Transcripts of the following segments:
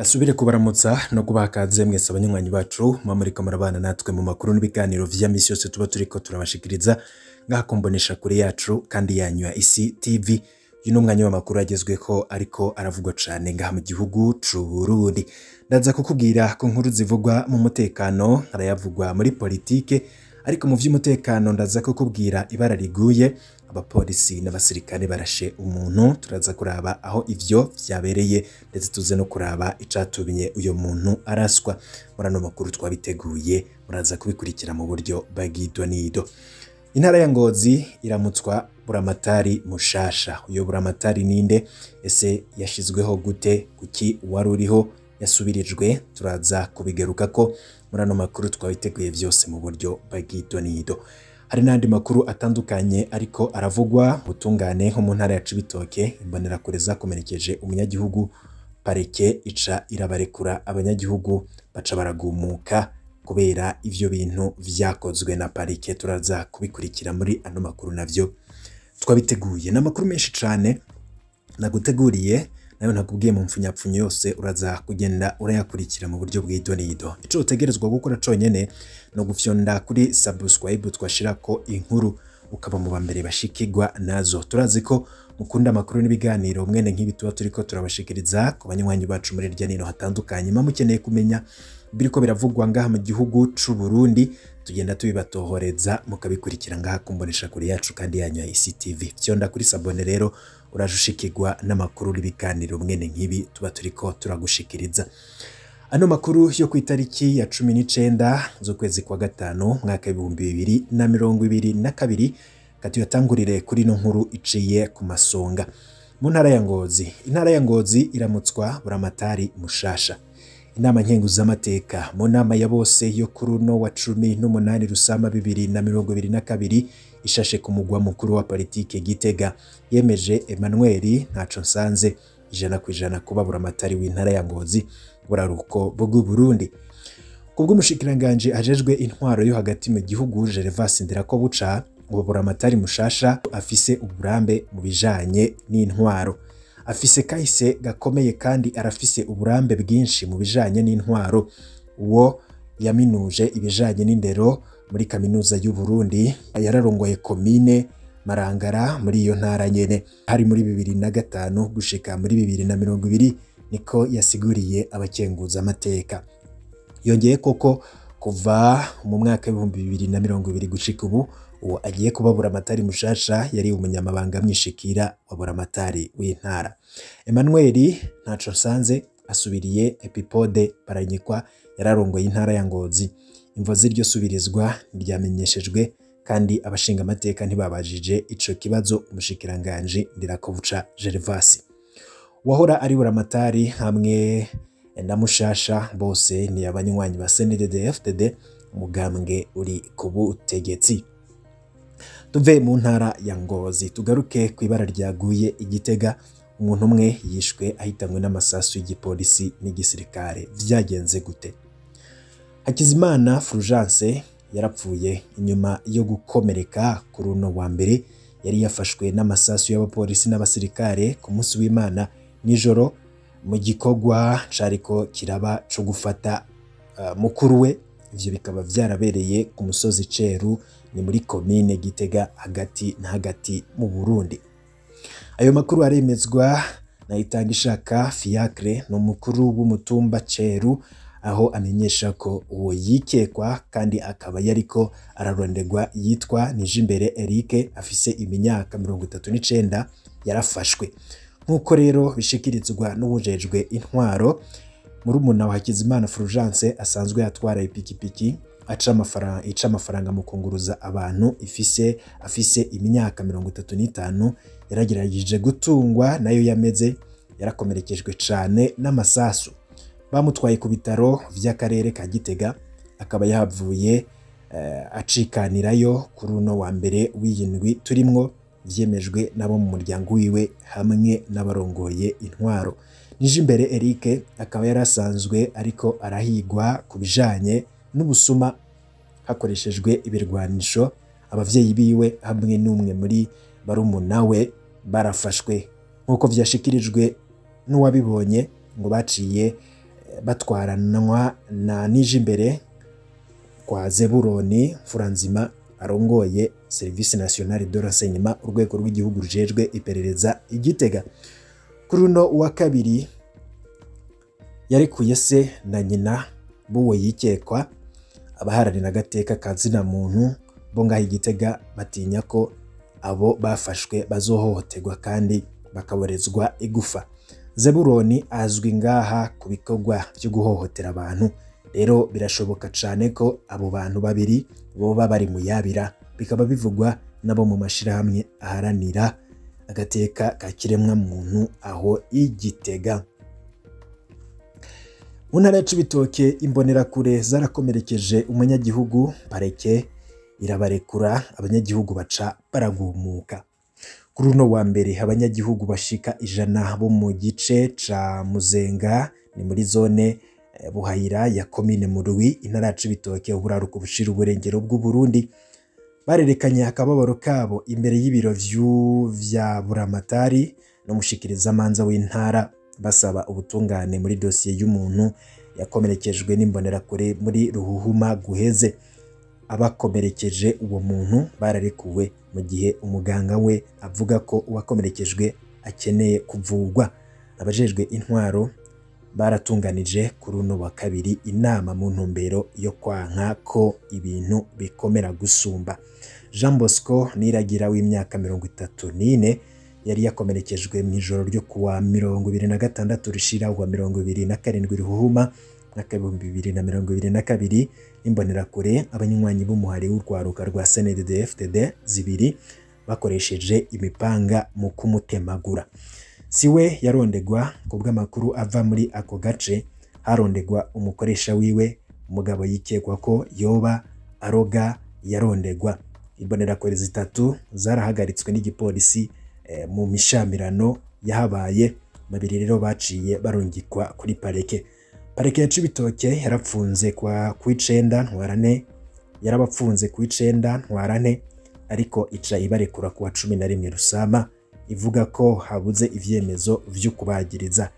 Gasubire kubaramutsa no kubaha kaze mwese abanywanyi bacu mwamuriko murabana natwe mu makuru n'ibiganiro vya misi yose tuba turiko turabashikiriza ngaha kumbonesha kure yacu kandi yanyu ya Isi TV. Uyu ni umwanya w'amakuru agezweko ariko aravugwa cane ngaha mu gihugu c'u Burundi. Ndaza kukubwira ku nkuru zivugwa mu mutekano, harayavugwa muri politike, ariko mu vy'umutekano ndaza kukubwira ibara riguye, abapolisi n'abasirikare barashe umuntu. Turaza kuraba aho ivyo vyabereye ndetse tuze no kuraba icatumye uyo muntu araswa. Muri ano makuru twabiteguye, muraza kubikurikira mu buryo bw'idonido. Intara ya Ngozi iramutswa Buramatari mushasha. Uyo Buramatari ninde? Ese yashizweho gute? Kuki wari uriho yasubirijwe? Turaza kubigarukako muri ano makuru twabiteguye vyose mu buryo bw'idonido. Hari n'andi makuru atandukanye ariko aravugwa butungane nko mu ntara ya Cibitoke, imbonerakure zakomerekeje umunyagihugu, pareke ica irabarekura, abanyagihugu baca baragumuka kubera ivyo bintu vyakozwe na parike. Turaza kubikurikira muri ano makuru navyo twabiteguye. N'amakuru menshi cane naguteguriye, nayo ntakubwiye mu mfunyapfunyo yose, uraza kugenda urayakurikira mu buryo bw'idonido. Ico utegerezwa gukora conyene no gufyonda kuri subscribe twashirako inkuru, ukaba mu bambere bashikirwa nazo. Turazi ko mukunda amakuru n'ibiganiro mwene nk'ibi tuba turiko turabashikiriza ku banywanyi bacu muri hirya nino hatandukanye. Mukeneye kumenya biriko biravugwa ngaha mu gihugu c'u Burundi, tugenda tubibatohoreza mukabikurikira ngaha kumbonesha kure yacu kandi yanyu ya Isi TV. Fyonda kuri sabone rero uraje ushikirwa n'amakuru n'ibiganiro mwene nk'ibi tuba turiko turagushikiriza. Ano makuru yo ku itariki ya 19 z'ukwezi kwa gatanu mwaka 2022, katuyatangurire kuri no nkuru iciye ku masonga. Mu ntara ya Ngozi, intara ya Ngozi iramutswa Buramatari mushasha. Inama nkenguzamateka mu nama ya bose yo kuri uno wa 18 Rusama 2022 ishashe ku mugwa mukuru wa politike Gitega, yemeje Emmanuel Ntaco Nsanze 100% kuba Buramatari w'intara ya Ngozi buraruko bw'u Burundi. Kubw'umushikiranganje ajejwe intwaro yo hagati mu gihugu Gervas Ndirakobuca, uwo Buramatari mushasha afise uburambe mu bijanye n'intwaro, afise kahise gakomeye kandi arafise uburambe bwinshi mu bijanye n'intwaro. Uwo yaminuje ibijanye n'indero muri kaminuza y'u Burundi, yararongoye komine Marangara muri iyo ntara nyene hari muri 2005 gushika muri 2020, niko yasiguriye abakenguza amateka. Yongeye koko kuva mu mwaka 2020 gushika ubu, uwo agiye kuba Buramatari mushasha yari umunyamabanga mwishikira wa Buramatari w'intara. Emmanuel Ntaco Nsanze asubiriye Epipode Baranyikwa yararongoye intara ya Ngozi. Imvo z'iryo subirizwa ntiryamenyeshejwe kandi abashinga amateka ntibabajije ico kibazo umushikiranganje Ndirakobuca Gervas. Wahora ari Buramatari hamwe na mushasha bose ni abanywanyi ba CNDD-FDD, umugambwe uri ku butegetsi. Tuve mu ntara ya Ngozi tugaruke ku ibara ryaguye Igitega. Umuntu umwe yishwe ahitanywe n'amasasu y'igipolisi n'igisirikare. Vyagenze gute? Hakizimana Fulgence yarapfuye inyuma yo gukomereka kuri uno wa mbere. Yari yafashwe n'amasasu y'abapolisi n'abasirikare ku munsi w'Imana nijoro mu gikorwa cariko kiraba co gufata mukuru we. Ivyo bikaba vyarabereye ku musozi Ceru, ni muri komine Gitega hagati na hagati mu Burundi. Ayo makuru aremezwa na Itangishaka Fiacre, no mukuru w'umutumba Ceru, aho amenyesha ko uwo yikekwa kandi akaba yariko ararondegwa yitwa Nijimbere Eric, afise imyaka 39, yarafashwe. Nkuko rero bishikirizwa n'uwujejwe intwaro, murumuna wa Hakizimana Fulgence asanzwe atwara ipikipiki ica amafaranga mu kunguruza abantu, afise imyaka 35, yaragerageje gutungwa nayo yameze, yarakomerekejwe cane n'amasasu. Bamutwaye ku bitaro vy'akarere ka Gitega, akaba yahavuye acikanirayo kuri uno wa mbere w'iyindwi turimwo, vyemejwe nabo mu muryango wiwe hamwe n'abarongoye intwaro. Nijimbere Eric akaba yarasanzwe ariko arahigwa ku bijanye n'ubusuma hakoreshejwe ibirwanisho. Abavyeyi biwe hamwe n'umwe muri barumuna we barafashwe, nk'uko vyashikirijwe n'uwabibonye ngo baciye Batwaranwa na Nijimbere kwa Zeburoni Furanzima arongoye Service Nationale de Renseignement, urwego rw'igihugu rujejwe iperereza igitega. Kuri uno wa kabiri yarekuye se na nyina b'uwo yikekwa. Abaharanira agateka ka zina muntu bo ngaho igitega batinya ko abo bafashwe bazohohoterwa kandi bakaborezwa igufa. Zeburoni azwi ngaha ku bikorwa byo guhohotera abantu, rero birashoboka cyane ko abo bantu babiri boba bari mu yabira, bikaba bivugwa nabo mu mashirahamwe aharanira agateka ka kiremwa muntu aho igitega. Mu ntara ya Cibitoke imbonerakure zarakomerekeje umunyagihugu, pareke irabarekura, abanyagihugu baca baragumuka. Kuri uno wa mbere abanyagihugu bashika 100 bo mu gice ca Muzenga, ni muri zone Buhayira ya komine Murwi, intara ya Cibitoke, uburaruko bushira uburengero bw'u Burundi, barerekanye akababaro kabo imbere y'ibiro vya Buramatari n'umushikirizamanza w'intara, basaba ubutungane muri dosiye y'umuntu yakomerekejwe n'imbonerakure muri Ruhuhuma guheze. Abakomerekeje uwo muntu bararekuwe, mu gihe umuganga we avuga ko uwakomerekejwe akeneye kuvugwa. Abajejwe intwaro baratunganije kuri uno wa kabiri inama mu ntumbero yo kwanka ko ibintu bikomera gusumba. Jean Bosco Niragira w'imyaka 34 yari yakomerekejwe mu ijoro ryo kuwa 26 rishira wa 27 Ruhuhuma mwaka 2022 imbonerakure abanywanyi b'umuhari w'urwaruka rwa CNDD-FDD zibiri bakoresheje imipanga mu kumutemagura. Siwe yarondegwa ku bw'amakuru ava muri ako gace, harondegwa umukoresha wiwe, umugabo yikekwa ko yoba aroga yarondegwa. Imbonerakure zitatu zarahagaritswe n'igipolisi mu mishamirano yahabaye, babiri rero baciye barungikwa kuri pareke. Pareke ya Cibitoke yarapfunze kwa kw'icenda ntwarane, yarabapfunze kw'icenda ntwarane, ariko ica ibarekura kuwa 11 Rusama, ivuga ko habuze ivyemezo vyo kubagiriza.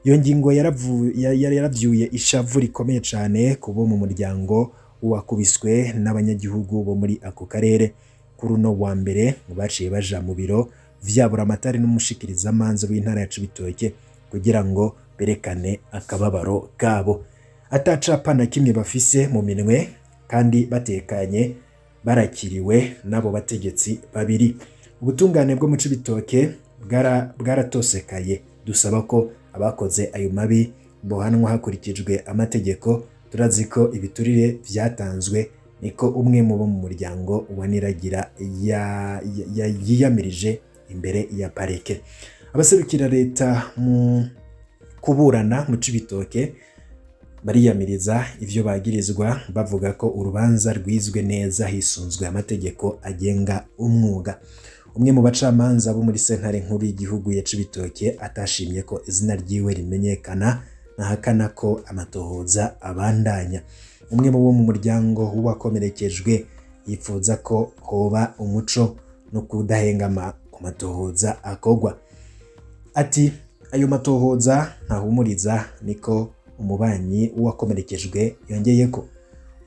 Iyo ngingo yaravyuye ishavu rikomeye cane kubo mu muryango wakubiswe n'abanyagihugu bo muri ako karere. Kuri uno wa mbere baciye baja mu biro vya Buramatari n'umushikirizamanza w'intara ya Cibitoke kugira ngo berekane akababaro kabo. Atacapa na kimwe bafise mu minwe kandi batekanye, barakiriwe nabo bategetsi babiri. Ubutungane bwo mu Cibitoke bwaratosekaye, dusaba ko abakoze ayo mabi bohanwa hakurikijwe amategeko. Turazi ko ibiturire vyatanzwe, niko umwe mu bo mu muryango wa Niragira yiyamirije imbere ya pareke. Abaserukira leta mu kuburana mu Cibitoke bariyamiriza ivyo bagirizwa, bavuga ko urubanza rwizwe neza hisunzwe amategeko agenga umwuga. Umwe mu bacamanza bo muri sentare nkuru y'igihugu ya Cibitoke atashimye ko izina ryiwe rimenyekana, nahakana ko amatohoza abandanya. Umwe mu bo mu muryango w'uwakomerekejwe yifuza ko hoba umuco no kudahengama ku matohoza akogwa. Ati ayo matohoza ntahumuriza, niko umubanyi w'uwakomerekejwe yongeyeko.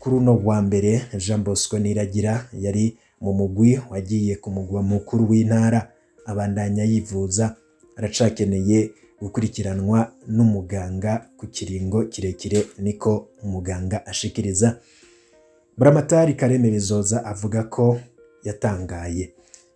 Kuri uno wa mbere Jean Bosco Niragira yari mu mugwi wagiye ku mugwa mukuru w'intara, abandanya yivuza, aracakeneye gukurikiranwa n'umuganga ku kiringo kirekire, niko umuganga ashikiriza. Buramatari Kareme Bizoza avuga ko yatangaye.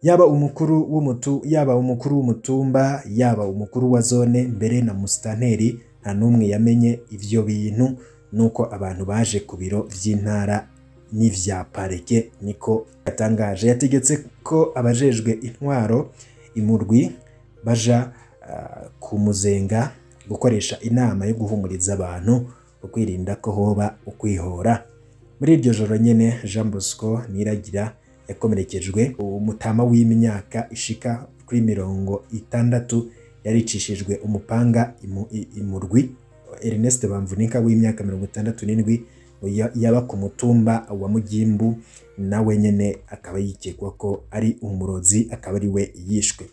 Yaba umukuru w'umutumba, yaba umukuru wa zone, mbere na musitanteri, nta n'umwe yamenye ivyo bintu, nuko abantu baje ku biro vy'intara n'ivya pareke, niko yatangaje. Yategetse ko abajejwe intwaro imurwi baja kumuzenga gukoresha inama yo guhumuriza abantu, ukwirinda ko hoba ukwihora. Muri iryo joro nyene Jean Bosco Niragira yakomerekejwe, umutama w'imyaka ishika kuri 60 yaricishijwe umupanga imurwi. Ernest Bamvunika w'imyaka 67 yaba ku mutumba wa Mugimbu, nawe nyene akaba yikekwa ko ari umurozi, akaba ari we yishwe.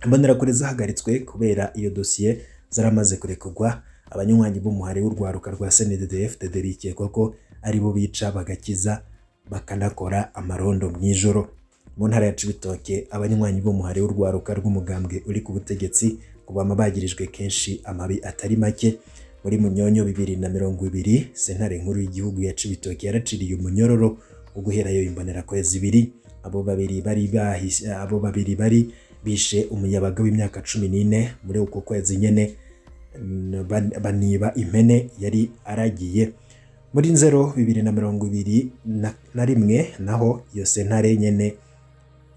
Imbonerakure zahagaritswe kubera iyo dosiye zaramaze kurekurwa, Abanywanyi b'umuhari w'urwaruka rwa CNDD-FDD bikekwa ko aribo bica bagakiza bakanakora amarondo mw'ijoro. Mu ntara ya Cibitoke, abanywanyi b'umuhari w'urwaruka rw'umugambwe uri ku butegetsi ngo bama bagirijwe kenshi amabi atari make. Muri Munyonyo 2020, sentare nkuru y'igihugu ya Cibitoke yaraciriye umunyororo wo guherayo imbonerakure zibiri. Abo babiri bari bahise, abo babiri bari bishe umuyabaga w'imyaka 14 muri uko kwezi nyene, baniba impene yari aragiye. Muri Nzero 2021 naho iyo sentare nyene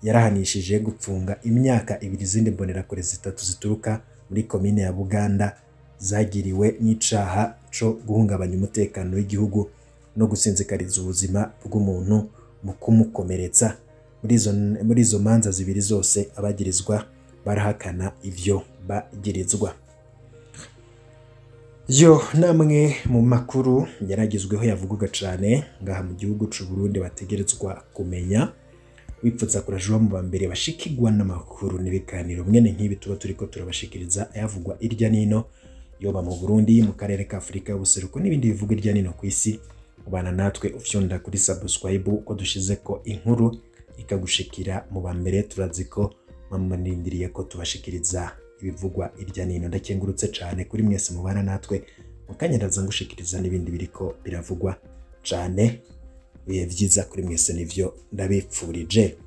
yarahanishije gupfunga imyaka 2 izindi mbonerakure 3 zituruka muri komine ya Buganda zagiriwe n'icaha co guhungabanya umutekano w'igihugu no gusinzikariza ubuzima bw'umuntu mu kumukomeretsa. Muri izo manza zibiri zose abagirizwa barahakana ivyo bagirizwa. Yo namwe mu makuru yaragizweho yavugwaga cane ngaha mu gihugu c'u Burundi bategerezwa kumenya. Wipfuza kurajuba mu bambere bashikirwa n'amakuru n'ibiganiro mwene nk'ibi tuba turiko turabashikiriza ayavugwa irya nino, yoba mu Burundi, mu karere ka Afrika y'ubuseruko n'ibindi bivugwa irya nino ku isi. Ubana natwe ufyonda kuri subscribe uko dushizeko inkuru ikagushikira mu bambere. Turazi ko mwamunindiriye ko tubashikiriza ibivugwa irya nino. Ndakengurutse cane kuri mwese mubana natwe, mukanyaraza ngushikiriza n'ibindi biriko biravugwa cane. Ibihe vyiza kuri mwese nivyo ndabipfurije.